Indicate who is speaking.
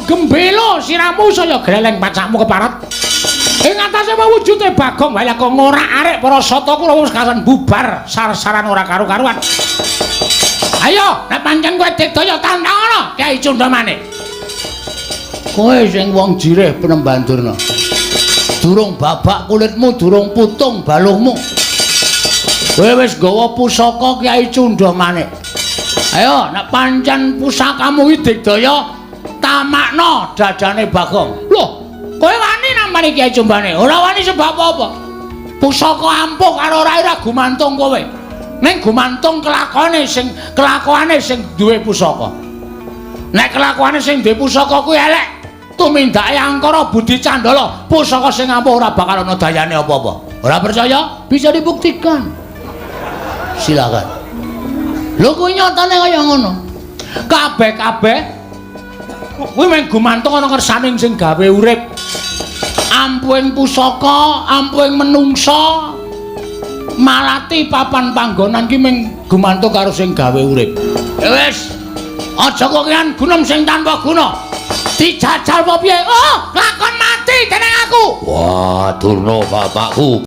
Speaker 1: Bagong gembelo siramu saya greleng pacakmu keparat. Ing atase mewujude Bagong wae kok ngorak-arik para sata Kurawa wis kasan bubar sar-saran ora karu-karuan. Ayo, nek pancen kowe digdaya tantangana Kyai Cundamane. Kowe sing wong jirih Penemban Durna. Durung babak kulitmu, durung putung baluhmu. Kowe wis gawa pusaka Kyai Cundamane. Ayo, nek pancen pusakamu iki digdaya, tamakno dadane Bagong. Loh, kowe wani nampani Kyai Cumbane? Ora wani sebab apa? Pusaka ampuh karo ora ora gumantung kowe. Ning gumantung kelakone sing kelakuane sing duwe pusaka. Nek kelakuane sing duwe pusaka kuwi elek, tumindake angkara budi candala, pusaka sing ampuh ora bakal ana dayane apa-apa. Ora percaya? Bisa dibuktikan. Silakan. Lho kuwi nyatane kaya ngono. Kabeh-kabeh kuwi mung gumantung ana kersaning sing gawe urip. Ampuhing pusaka, ampuhing menungsa, malati papan panggonan ki mung gumantung karo sing gawe urip. Ya wis, aja kokean gunem sing tanpa guna. Dijajal apa piye? Oh, lakon mati dening aku.
Speaker 2: Wah, Durna bapakku.